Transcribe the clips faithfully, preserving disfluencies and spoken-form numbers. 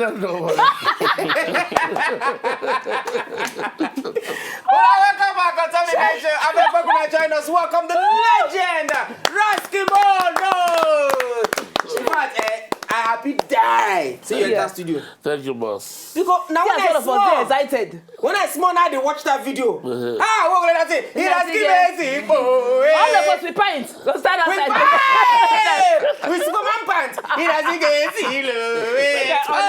Well, welcome back on Tommy Night Show. Abeg, make una join us. Welcome the legend, Rasky Mono. In fact, eh, I happy die. See you in that studio. Thank you, boss. Because now when I small, excited. When I small now, they watch that video. Ah, what will I say? He has given us all of us with pants. Go stand outside. We Superman pants. He has given us all.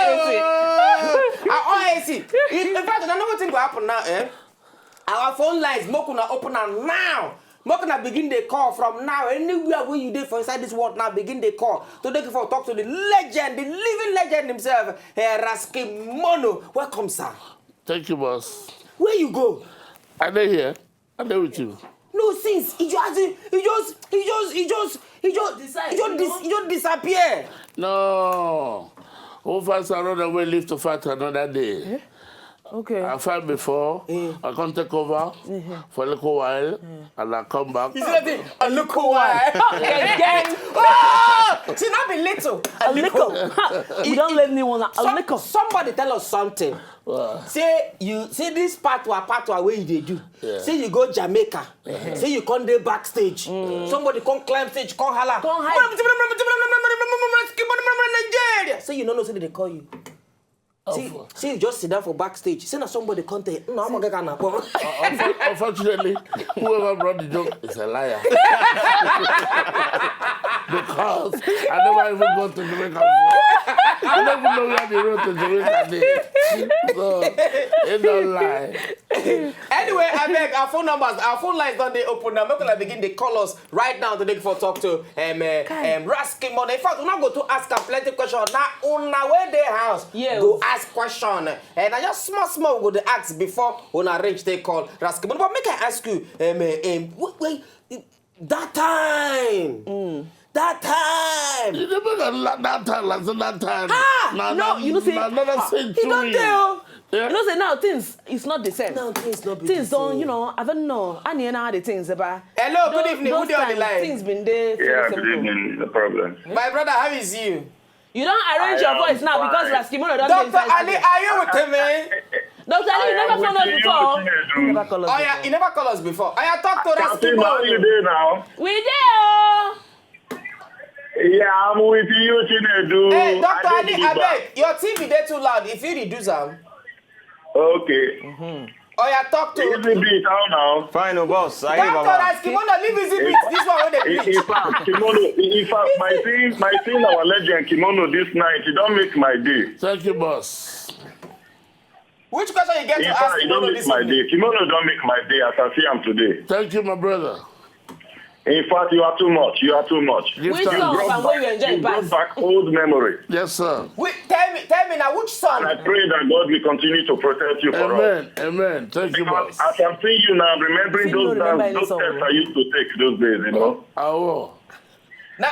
I always see. In fact, I know what thing will happen now, eh? Our phone lines, make una open am now. Make una begin dey call from now. Anywhere where you dey for inside this world now, begin dey call. Today, for talk to the legend, the living legend himself, eh, Rasky Mono. Welcome, sir. Thank you, boss. Where you go? I dey here. I dey with you. No, since he just, he just, he just, he just, he just, he just, dis- he just disappear. No. Who first run away live to fight another day. Okay. I fight before. I come take over for a little while, and I come back. You see that thing? A little while. Again. Oh! See, not be little. A little. We don't let anyone. A little. Somebody tell us something. Say you see this part wa part wa wey you dey do. Say you go Jamaica. Say you come dey backstage. Somebody come climb stage, come holla. Come hide. Nigeria. Say you no know say they dey call you. See, see, you just sit down for backstage. Say na somebody come tell you, "No, I'm gonna get an apple." Unfortunately, whoever brought the joke is a liar. Because I never even go to Jamaica before. I don't even know where the road to Jamaica is. So, it don't lie. Anyway, I beg, our phone numbers, our phone lines don dey open now. Make una begin dey call us right now to take for talk to um, uh, um, Rasky Mono. In fact, we not go to ask am plenty question. Now, una wey dey house, go ask question. And I just small, small we go dey ask before una arrange take call Rasky Mono. But make I ask you, um, uh, um, wait, wait, that time, that time. You never got that time, like that time. Ah, no, you know say, ah, another century. You don't tell. Yeah. You know say now things is not the same. Now things not be things the don't, same. You know, I don't know. I need how the things about. Hello, good evening. Who dey on the line? Things been there. Yeah, good evening. No problem. My brother, how is you? You don't arrange your voice now because Rasky Mono don't. Doctor Ali, are you with me? Doctor Ali, you never call us before. You never call us. Oh yeah, you never call us before. I talk to Rasky Mono. How you dey now? We dey. Oh. Yeah, I'm with you, Chinedu. Hey, Doctor Ali, I beg, your T V dey too loud. If you reduce am. Okay. Oh yeah, talk to. Easy beat, how now? Fine, oh, boss. I hear Doctor Baba. Rasky Mono, leave Easy Beat. This one wey dey beat. In fact, Kimono, in fact, my thing, my thing, our legend Kimono this night, e don make my day. Thank you, boss. Which question you get to ask Kimono this evening? In fact, e don make my day. Kimono don make my day as I see am today. Thank you, my brother. In fact, you are too much. You are too much. Which song and where you enjoy pass? You brought back old memory. Yes, sir. Wait, tell me, tell me now, which song? And I pray that God will continue to protect you for us. Amen. Amen. Thank you, boss. Because as I'm seeing you now, I'm remembering those days, those tests I used to take those days, you know. Awo.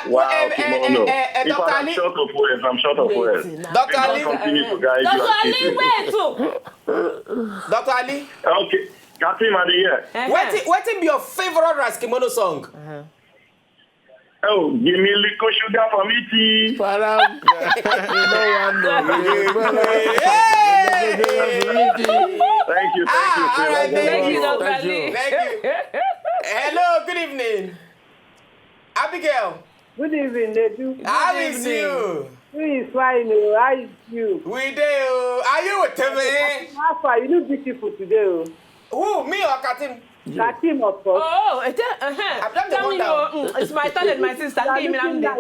Wow, Kimono. If I'm short of words, I'm short of words. Doctor Ali. Continue to guide you and keep you. Doctor Ali, wait. Doctor Ali. Okay. Katim, I dey here. Wetin, wetin be your favorite Rasky Mono song? Oh, give me little sugar for me tea. Faram. You know one. Thank you, thank you, thank you, thank you. Hello, good evening. Abigail. Good evening, Nedu. How is you? Who is fine? Oh, how is you? We dey. Oh, are you with me? How far? You look beautiful today. Oh. Who? Me or Katim? Katim, of course. Oh, eh, tell, uh-huh. I've done the wonder. Mm, it's my talent, my sister. Give me that.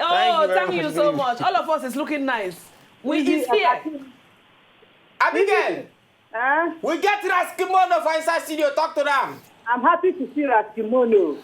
Oh, thank you so much. All of us is looking nice. We is here. Abigail. Huh? We get Rasky Mono for inside studio. Talk to them. I'm happy to see Rasky Mono.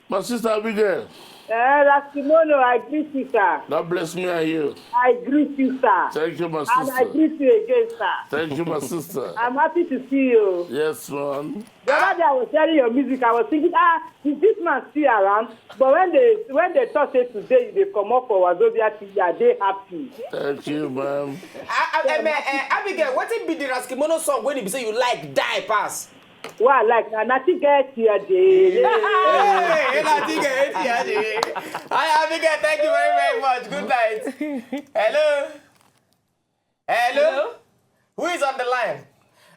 My sister Abigail. Eh, Rasky Mono, I greet you, sir. God bless me and you. I greet you, sir. Thank you, my sister. And I greet you again, sir. Thank you, my sister. I'm happy to see you. Yes, man. The other day I was hearing your music, I was thinking, ah, is this man still around? But when they, when they talk say today you dey comot for Wazobia T V, I dey happy. Thank you, ma'am. Ah, ah, eh, eh, eh, Abigail, wetin be the Rasky Mono song wey be say you like die pass? Well, like, na nothing get here, dey. Hey, hey, nothing get here, dey. Hi, Abigail, thank you very, very much. Good night. Hello. Hello? Who is on the line?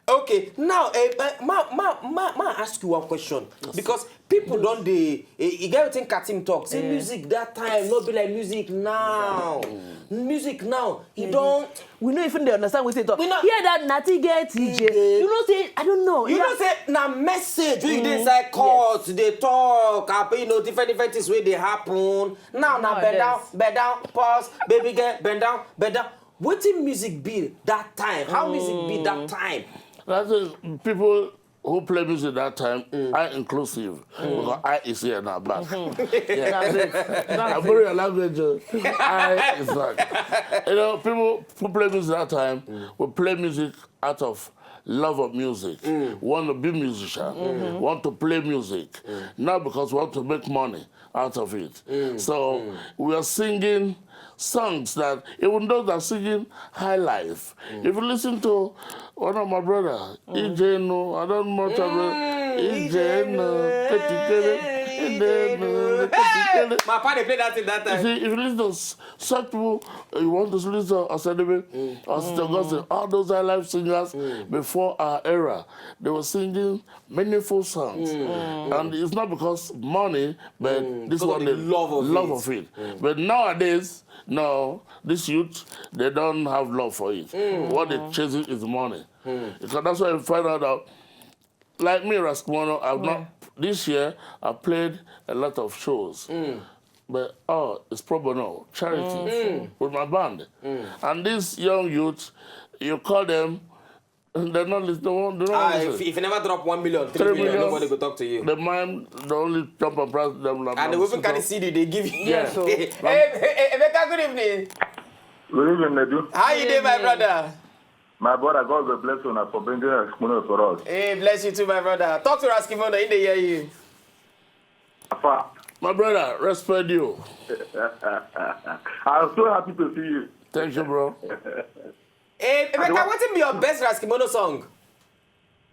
Okay, now, eh, eh, ma, ma, ma, ma ask you one question. Because people don dey, eh, e get wetin Katim talk. Say music that time no be like music now. Music now, e don. We no even dey understand wetin e talk. We no. Hear that Natty get T J. You know say, I don't know. You know say na message wey you dey inside court dey talk, abi, you know, different, different things wey dey happen. Now, now, bend down, bend down, pause, baby girl, bend down, bend down. Wetin music be that time? How music be that time? That's it. People who play music that time are inclusive. Because I is here now, back. Yeah. That's it. That's I'm very language. I is back. You know, people who play music that time will play music out of love of music, want to be musician, want to play music, not because we want to make money out of it. So we are singing songs that even those that are singing high life. If you listen to one of my brother, Ijenu, I don't know much of it. Ijenu, Ketikere, Ijenu, Ketikere. My father play that thing that time. You see, if you listen to s- such people, uh, you want to listen to Osadebe, Osita Godson, all those high life singers before our era, they were singing meaningful songs. And it's not because money, but this one, the love of it. But nowadays, no, this youth, they don't have love for it. What they chasing is money. Because that's why you find out that, like me, Raskimono, I've not, this year, I played a lot of shows. But, oh, it's pro bono, charity, with my band. And these young youths, you call them, they're not listening. They won't, they don't Ah, want to if, listen. If you never drop one million, three million, nobody go talk to you. The man, they only jump and press them like And they even carry C D, they give you. Yes, so Hey, hey, hey, Emeka, good evening. Good evening, Nedu. How you doing, my brother? My brother, God will bless you for bringing us money for us. Hey, bless you too, my brother. Talk to Raskimono, he dey hear you. Afa. My brother, respect you. I'm so happy to see you. Thank you, bro. Hey, Emeka, wetin be your best Raskimono song?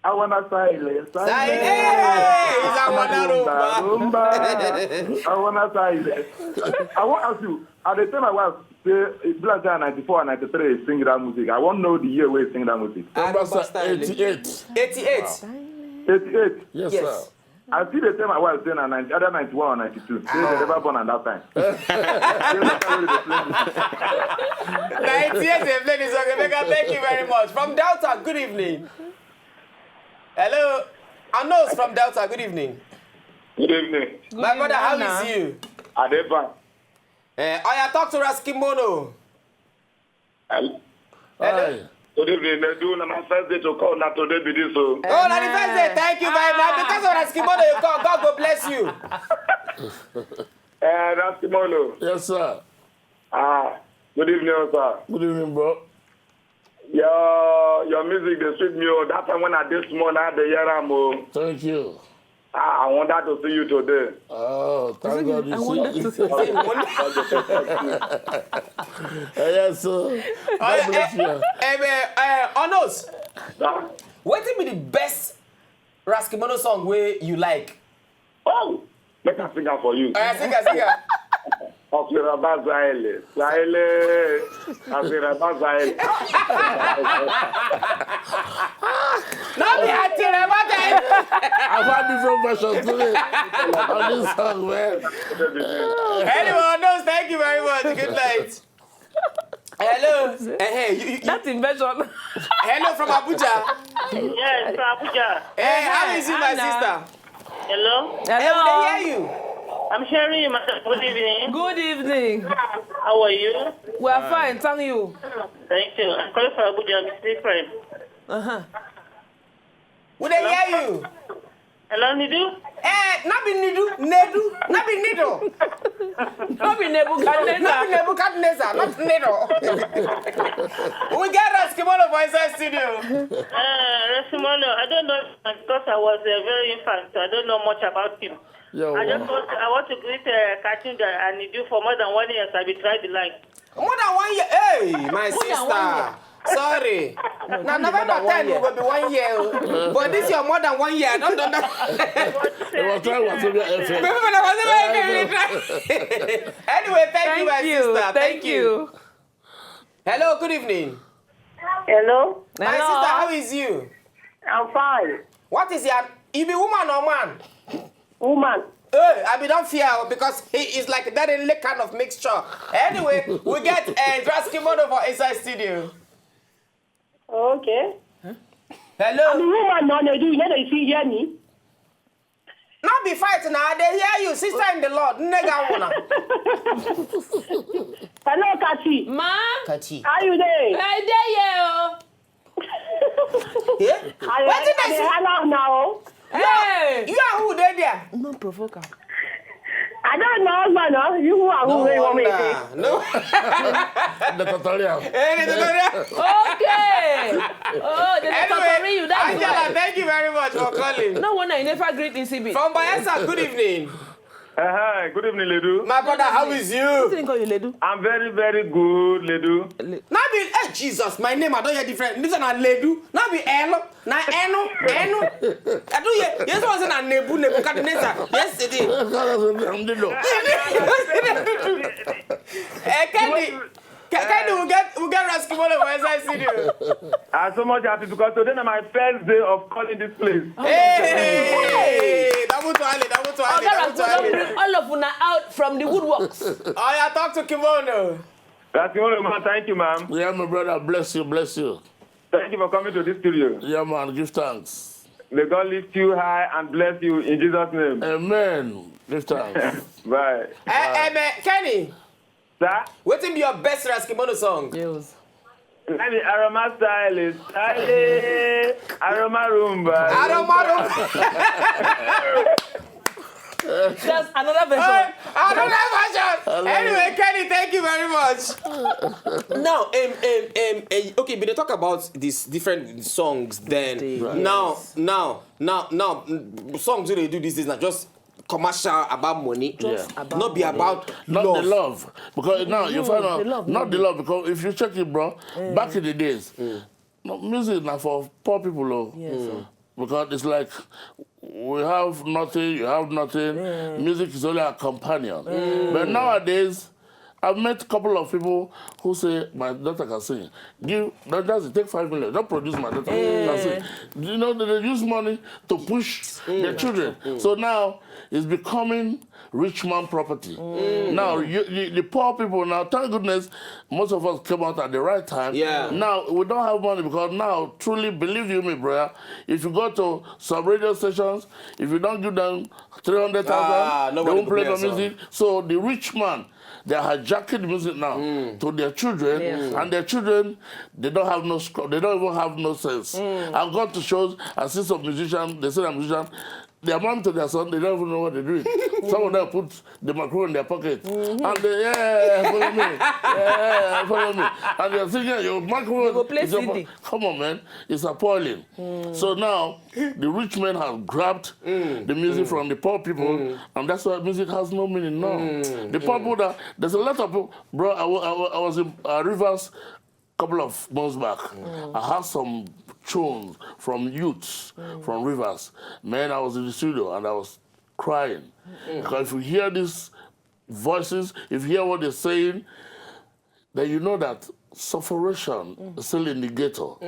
I wanna silence. Silence. Hey, it's I wanna rumba. Rumba. I wanna silence. I want to ask you, at the time I was say, it be like say ninety-four and ninety-three sing that music. I want to know the year where you sing that music. Aruba style. Eighty-eight. Eighty-eight. Eighty-eight. Yes, sir. I see the time I was saying ninety, either ninety-one or ninety-two. Say they never born at that time. Ninety-eight, they play this song. Emeka, thank you very much. From Delta, good evening. Hello. Anos from Delta, good evening. Good evening. My brother, how is you? I dey fine. Eh, oya, talk to Raskimono. Hello. Hello. Hi. Good evening, Nedu. Na my first day to call. Na today be this, so. Oh, na the first day. Thank you very much. Because of Raskimono, you call. God go bless you. Eh, Raskimono. Yes, sir. Ah, good evening, sir. Good evening, bro. Your, your music dey sweet me. Oh, that time when I dey small, na I dey hear am. Oh. Thank you. Ah, I wonder to see you today. Oh, thank God you see me. Eh, yes, sir. God bless you. Eh, eh, eh, Onos, wetin be the best Raskimono song wey you like? Oh, make I sing am for you. Eh, sing am, sing am. Asiraba Zaile, Zaile, Asiraba Zaile. No be Asiraba Zaile. I've had different versions today on this song, man. Anyone knows? Thank you very much. Good night. Hello. Eh, eh, you, you, That invention. Hello from Abuja. Yes, from Abuja. Eh, how is you, my sister? Hello? Eh, we dey hear you. I'm hearing you, madam. Good evening. Good evening. How are you? We are fine, thank you. Thank you. I'm calling from Abuja, Mister Ephraim. Uh-huh. We dey hear you. Hello, Nidu? Eh, no be Nidu, Nedu, no be Nidu. No be Nebuchadnezzar. No be Nebuchadnezzar, not Nidu. We get Raskimono for inside studio. Uh, Raskimono, I don't know because I was a very infant, so I don't know much about him. I just want, I want to greet uh, Katinga and Nidu for more than one year. So I be try the line. More than one year. Hey, my sister. Sorry. Na November ten we go be one year. Oh. But this year more than one year. I don't know. It was time was Zambia F M. Anyway, thank you, my sister. Thank you. Hello, good evening. Hello? My sister, how is you? I'm fine. What is your... You be woman or man? Woman. Hey, I be don fear o, because he is like that in kind of mixture. Anyway, we get uh, Draskimono for inside studio. Okay. Hello. The woman no dey do, you know they see hear me. No be fight na, I dey hear you, sister in the Lord. Nne ga nwụna. Hello, Kati. Ma, Kati. How you dey? I dey here o. Yeah? I Wetin I dey dey holla now. Hey, You are who dey there? No provoke am. I don't know, husband. No? You who are who? Where you want me to say? No. The tutorial. Hey, the tutorial. Okay. Oh, the Anyway, tutorial you that Angela, thank you very much for calling. No wonder you never greet this bit. From Bayelsa, good evening. Uh, hi, good evening, Ledu. My brother, how is you? Wetin call you Ledu? I'm very, very good, Ledu. Not be, hey, Jesus, my name, I don't hear different. This one na Ledu. Not be Elo. Na Eno. Eno. I do hear. Yes, I was in a Nebu, Nebuchadnezzar. Yesterday. Eh, Kenny. Ke- Kenny, we get we get Raskimono for inside studio. I'm so much happy because today is my first day of calling this place. Hey, double to Ali, double to Ali, Oga double to Raskimono Ali. Bring all of una out from the woodworks. Oh, yeah, talk to Kimono. That's the only man. Thank you, ma'am. Yeah, my brother, bless you, bless you. Thank you for coming to this studio. Yeah, man, give thanks. May God lift you high and bless you in Jesus' name. Amen. Give thanks. Bye. Eh, eh, eh, Kenny, Sir, wetin be your best Raskimono song? Yes. let me Aroma style is style. Aroma Roomba. Aroma Roomba. That's another version. Another version. Anyway, Kenny, thank you very much. Now, um, um, um, eh, okay, but they talk about these different songs then. Yes. Now, now, now, now, mm, songs wey dey do these days na just commercial, about money. Just Yeah. about Not be money. About Not love. the love. Because now you Mm, find out, the love, not no. The love, because if you check it, bro, back in the days, no, music now for poor people, oh. Yes, sir. Because it's like we have nothing, you have nothing. Music is only a companion. But nowadays, I've met a couple of people who say, "My daughter can sing." Give, don't just take five million, don't produce my daughter can sing. You know, they use money to push their children. So now it's becoming rich man property. Now, you, the, the poor people now, thank goodness, most of us came out at the right time. Yeah. Now, we don't have money because now, truly, believe you me, brother, if you go to some radio stations, if you don't give them three hundred thousand, Ah, they nobody won't go play play the a song. Music. So the rich man, they are hijacking the music now to their children, Yes. And their children, they don't have no sco- they don't even have no sense. I've gone to shows, I see some musicians, they say they're musicians, their mom to their son, they don't even know what they're doing. Some of them put the microphone in their pocket and they, "Yeah, follow me, yeah, follow me," and they're singing, "Your microphone." They go play is your C D. po-" Come on, man, it's appalling. So now the rich men have grabbed the music from the poor people, and that's why music has no meaning now. The poor people, that, there's a lot of people, bro. I wa- I wa- I was in uh, Rivers couple of months back. I had some tunes from youths from Rivers. Man, I was in the studio and I was crying. Because if you hear these voices, if you hear what they're saying, then you know that sufferation is still in the ghetto.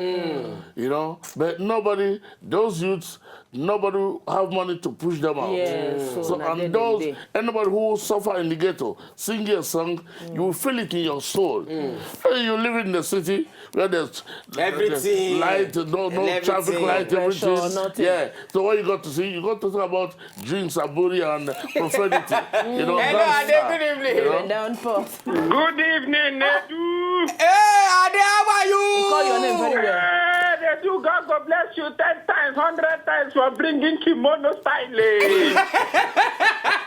You know, but nobody, those youths, nobody have money to push them out. Yes, so So, na there and they those dey. Anybody who suffer in the ghetto, sing a song, you will feel it in your soul. Hey, you live in the city where there's Everything. light, no, no And traffic everything. light, Pressure, everything. Nothing. Yeah. So what you got to see, you got to talk about dreams, aburi, and profanity. You know, Hello, that's Ade, that, good evening. You know? Down poor. Good evening, Ledu. Hey, Ade, how are you? Call your name very well. Hey, Ledu, God go bless you ten times, hundred times for bringing kimono style. Eh.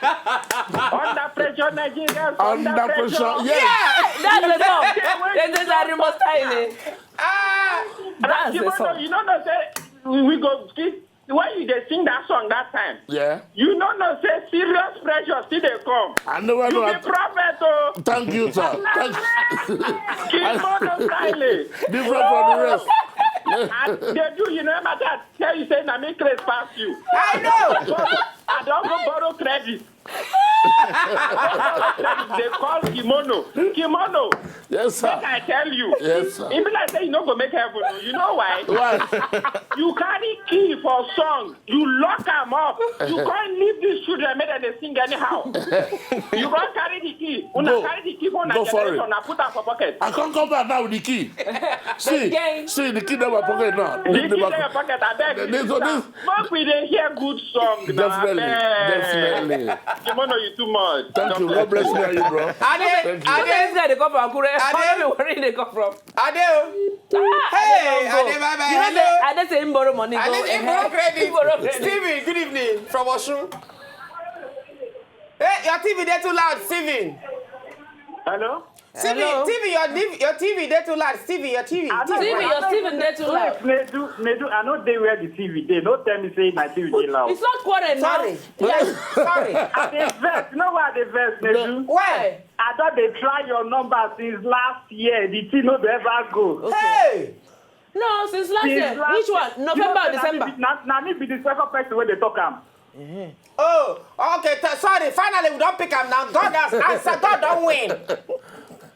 Under pressure, Nigerians. Under, Under pressure, yes. That's the song. It is a remote style. Ah, That's the Kimono, song. You know, no say we go see when you dey sing that song that time. Yeah. You know, no say serious pressure still dey come. I never You know. be I, prophet, oh. thank you, sir. Thank Kimono style. Eh. Different from the rest. And they do, you know, my dad. tell you say na me craze pass you. I know. I don go borrow credit. They call kimono. Kimono. Yes, sir. Make I tell you. Yes, sir. E be like say you no go make heaven o. You know why? Why? You carry key for song. You lock am up. You can't leave these children make dem dey sing anyhow. You can't carry the key. Una carry the key for una generation. Una put am for pocket. I can't come back now with the key. See, see the key in my pocket now. The key in your pocket. I beg. This, this, Make we dey hear good song na. Definitely, definitely. Kimono, you too much. Thank you. God bless me and you, bro. Ade, Ade, this guy dey come from Akure. Ade, where you dey come from? Ade o. Hey, Ade, bye bye. Hello. Ade say him borrow money. Ade say him borrow credit. Him borrow credit. Steven, good evening from Osun. Hey, your T V dey too loud, Steven. Hello? T V, Hello? T V, your, div- your T V dey too loud. T V, your T V. I T V. T V, your T V dey too loud. Nedu, Nedu, I know they where the T V dey. No tell me say my T V dey loud. It's not quarrel now. Sorry. Yeah. Sorry. I dey vex. You know why I dey vex, Nedu? Why? I don dey try your number since last year. The thing no dey ever go. Okay. Hey! No, since last year. Which one? November or December? Na, na me be the second person wey dey talk am. Oh, okay. T- sorry. Finally, we don't pick up now. God has answered. God don't win.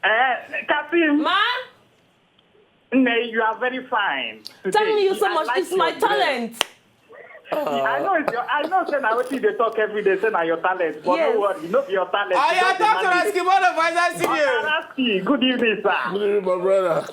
Eh, Kasim. Ma? Nay, you are very fine. Thank you so much. It's my talent. I know it's your. I know say na wetin you dey talk every day. Say na your talent, but no worry, no be your talent. I talk to Raskimono for inside studio. Raski, good evening, sir. Good evening, my brother.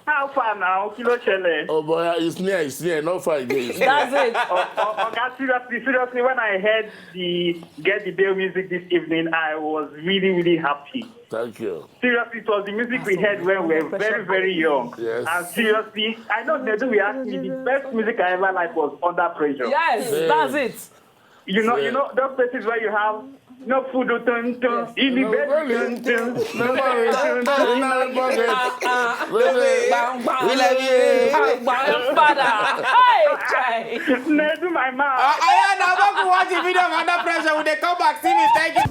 How far now? Kí ló ṣẹlẹ̀? Oh boy, it's near, it's near. Not far again. That's it. Oh, oh, Oga, seriously, seriously, when I heard the Get the Bail music this evening, I was really, really happy. Thank you. Seriously, it was the music we heard when we were very, very young. Yes. And seriously, I know they do. We asked me the best music I ever liked was Under Pressure. Yes, that's it. You know, you know those places where you have no food, tun, tun, in the bed, tun, tun, no money, tun, tun, in the pocket. Bang, bang. We love you. Bang, bang, father. Hey, chai. Nedu, my man. I am now going to watch the video of Under Pressure. When they come back, see me. Thank you.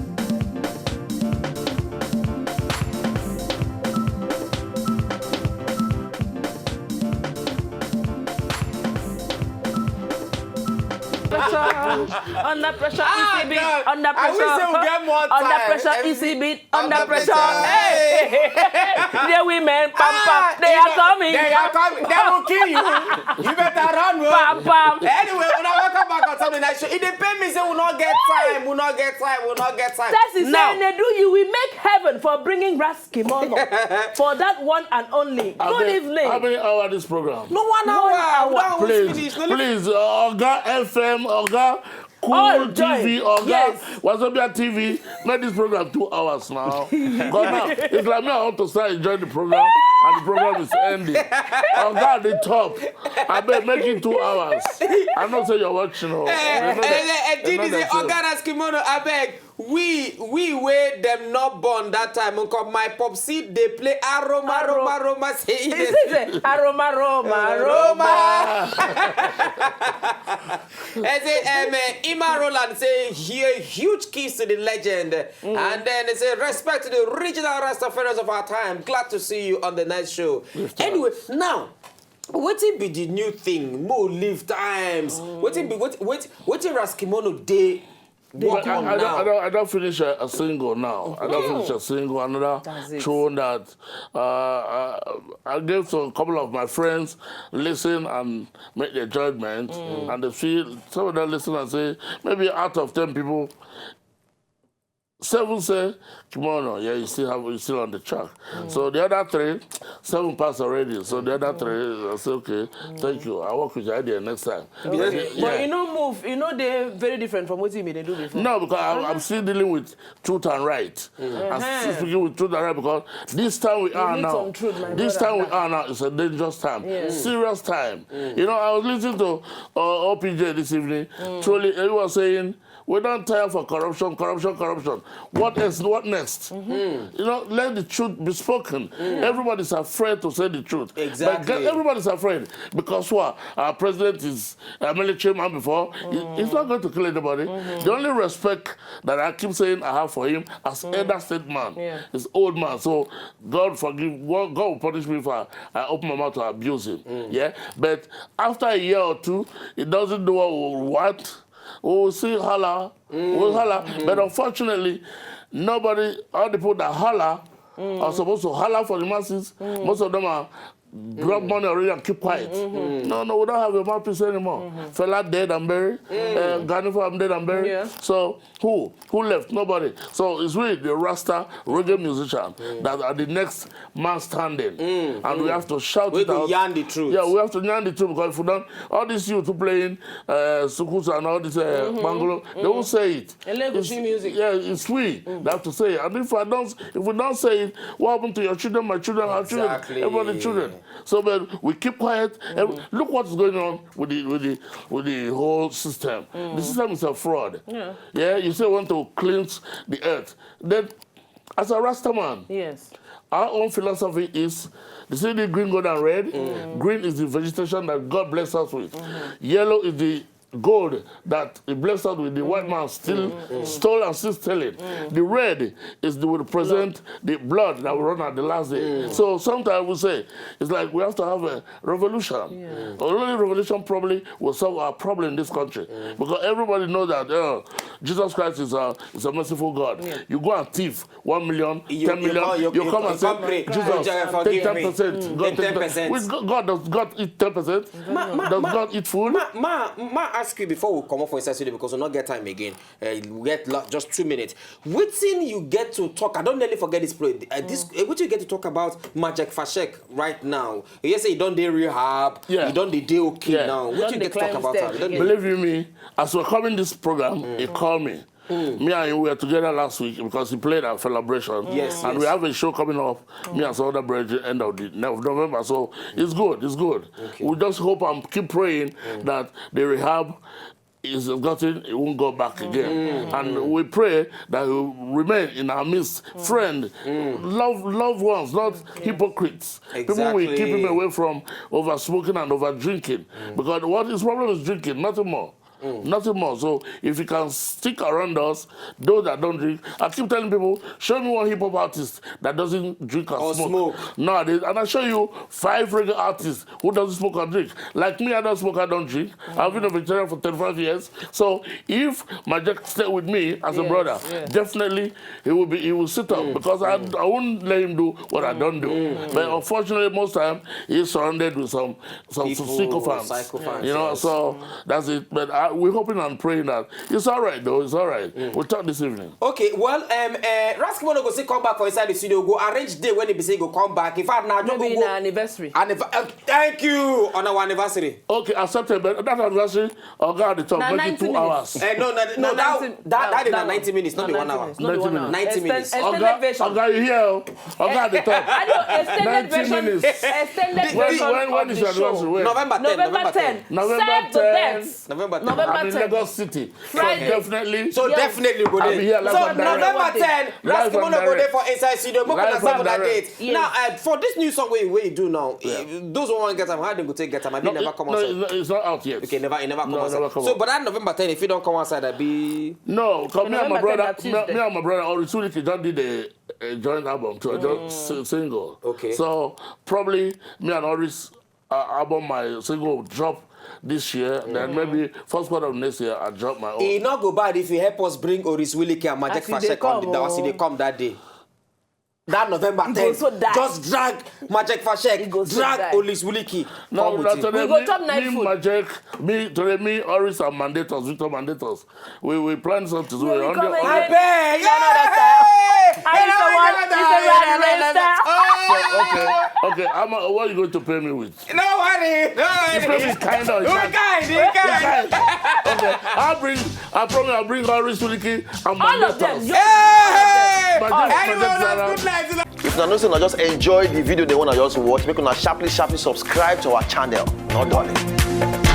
Pressure, under pressure, E C B, under pressure, under pressure, E C B, under pressure. Hey, the women, pam pam, they are coming. They are coming. They will kill you. You better run, bro. Pam pam. Anyway, when I welcome back on Sunday night show, it dey pain me say we not get time, we not get time, we not get time. Test is saying, do you will make heaven for bringing Ras Kimono for that one and only. Good evening. How many hours this program? No, one hour. One hour. Please, please, uh, Oga F M, Oga Cool T V, Oga Wazobia T V, make this program two hours now. Because now, it's like me, I want to start enjoying the program, and the program is ending. Oga at the top, I beg, make it two hours. I know say you're watching. Oh. Eh, eh, eh, eh, Oga Ras Kimono, I beg. We, we wey dem not born that time, uncle, my popsi dey play aroma, aroma, aroma, say aroma, aroma, aroma. I say, um, uh, Ima Roland say, here, huge kiss to the legend. Mm. And then they say, respect to the original Rastafarians of our time. Glad to see you on the night show. Anyway, now, wetin be the new thing? Mo leave times. Mm. Wetin be, what, what, wetin Raskimono dey But I, I, don't, I, don't, I don't finish a, a single now. I don't finish a single. Another tune that uh, I, I gave to a couple of my friends listen and make their judgment, and they feel, some of them listen and say, maybe out of ten people, seven say, "Come on, no, yeah, you still have, you still on the track." So the other three, seven passed already. So the other three, I say, "Okay, thank you. I'll work with your idea next time." But you know, move, you know, they're very different from what you made them do before. No, because I, I'm still dealing with truth and right. I'm still speaking with truth and right, because this time we are now, this time we are now is a dangerous time, serious time. You know, I was listening to uh, O P J this evening. Truly, he was saying, "We don't tire for corruption, corruption, corruption." What else? What next? You know, let the truth be spoken. Everybody's afraid to say the truth. But Exactly. Everybody's afraid because what? Our president is a military man before. He- He's not going to kill anybody. The only respect that I keep saying I have for him as elder statesman Yeah. is old man. So God forgive. God, God will punish me if I, I open my mouth to abuse him. Yeah. But after a year or two, he doesn't do what we want. We will see holla. We will holla. But unfortunately, nobody, all the people that holla are supposed to holla for the masses. Most of them are drop money already and keep quiet. No, no, we don't have a mouthpiece anymore. Fela dead and buried. Uh, Gani Fam dead and buried. Yeah. So who? Who left? Nobody. So it's really the Rasta reggae musician that are the next man standing. And we have to shout We it go out. yarn the truth. Yeah, we have to yarn the truth because if we don't, all these youth who playing uh, sukusa and all this uh, bangolo, they won't say it. Elegushi It's- music. Yeah, it's we that have to say it. And if I don't, if we don't say it, what happened to your children, my children, our children, Exactly. everybody's children? So, but we keep quiet. And look what is going on with the with the with the whole system. The system is a fraud. Yeah. Yeah, you say want to cleanse the earth. Then, as a Rasta man, Yes. our own philosophy is, you see the green, gold, and red? Green is the vegetation that God blessed us with. Yellow is the gold that He blessed us with, the white man still stole and still stealing. The red is the, will represent the blood that will run at the last day. So sometimes we say, it's like we have to have a revolution. Only revolution probably will solve our problem in this country. Because everybody knows that uh, Jesus Christ is a, is a merciful God. You go and thief one million, You- ten you million, come- you- you you- come you and say, come pray, "Jesus, "Jah, take forgive me." ten percent." God Take take ten percent. With God, God, does God eat ten percent? Ma- ma- Does ma- God eat food? Ma, ma, ma ask you before we come up for inside studio because we not get time again. Uh, we get lo- just two minutes. Wetin you get to talk? I don't nearly forget this. Pro, uh, this uh, wetin you get to talk about Majek Fashek right now? You say you don dey rehab. Yeah. You don dey dey okay Yeah. now. Don Wetin you dey get to talk climb about step. am? You don dey- Believe you me, as we're coming this program, he called me. Me and him were together last week because he played at Celebration. Yes, And yes. We have a show coming up. Me and some other brethren end of the of November. So it's good. It's good. We just hope and keep praying that the rehab is gotten, it won't go back again. And we pray that he will remain in our midst. Friend, love, loved ones, not hypocrites. People we keep him Exactly. Away from over smoking and over drinking. Because what his problem is drinking, nothing more. Nothing more. So if you can stick around us, those that don't drink, I keep telling people, show me one hip hop artist that doesn't drink and Or smoke. Smoke. Nowadays, and I show you five reggae artists who doesn't smoke and drink. Like me, I don't smoke, I don't drink. I've been a vegetarian for thirty-five years. So if Majek stay with me as a Yes, brother, yes. Definitely he will be he will sit up because I, I won't let him do what I don't do. But unfortunately, most time he's surrounded with some some People, sycophants. Sycophants, You know, yes. So that's it. But I, we're hoping and praying that it's all right though. It's all right. We'll talk this evening. Okay, well, um, uh, Raskimono go still come back for inside the studio. Go arrange day when he be say he go come back. In fact, now Maybe in our anniversary. Anniv- uh, thank you on our anniversary. Okay, accepted. But that anniversary, oh God, the top Na make it ninety two minutes. Hours. Eh, no, no, no, No, that, ninety, that, that is that na one. ninety minutes, not Na be one ninety hour. minutes, not be one hour. Ninety Extend- minutes. Extended Oga, version. Oga, you hear? Oh? Oga, the top. I know, extended Ninety version. Minutes. Extended When, version when, when of is the your show. anniversary? When? November ten. November ten. November Serve the ten. debt. November ten. November I'm in ten. Lagos City. Friday. So definitely. So Yes. Definitely go I'll there. Be here live So and direct. November ten, Live and Raskimono go there direct. For inside studio. Make Live una and send una direct. Date. Yes. Now, uh, for this new song we we do now, Yeah. eh, those who want get them, how they go take get them? I mean, No, never it- come no, outside. It's not, it's not out yet. Okay, never, it never come No, outside. Never come So, out. But that November ten, if you don't come outside, I be. No, 'cause me and my November brother, ten, me, Tuesday. Me and my brother Oris Wiliki just did a, a joint album to a joint si- single. Okay. So probably me and Oris uh, album, my single will drop this year. Then maybe first quarter of next year I drop my own. E no go bad if you help us bring Oris Wiliki and Majek As e dey Fashek on the come, that as e dey oh. Come that day. That November E go ten, so die. Just drag Majek Fashek, E go so drag die. Oris Wiliki. No, Come with that's it. today We go me, chop night me, food. Majek, me, today me, Oris and Mandatus, Victor Mandatus. We we plan something. So We we're will on come the, again. I beg. You know that. Hey! I used to want- it's a rally race star. So, okay, okay. I'm, uh, what are you going to pay me with? No worry, no worry. You pay me kind of. You kind, you kind. Okay, I'll bring. I promise I'll bring Oris Wiliki and All of them. Mandatus. You- Hey! But just- Everyone, but just- good night. If una know say una just enjoy the video, they wanna just watch, make una sharply, sharply subscribe to our channel. No darling.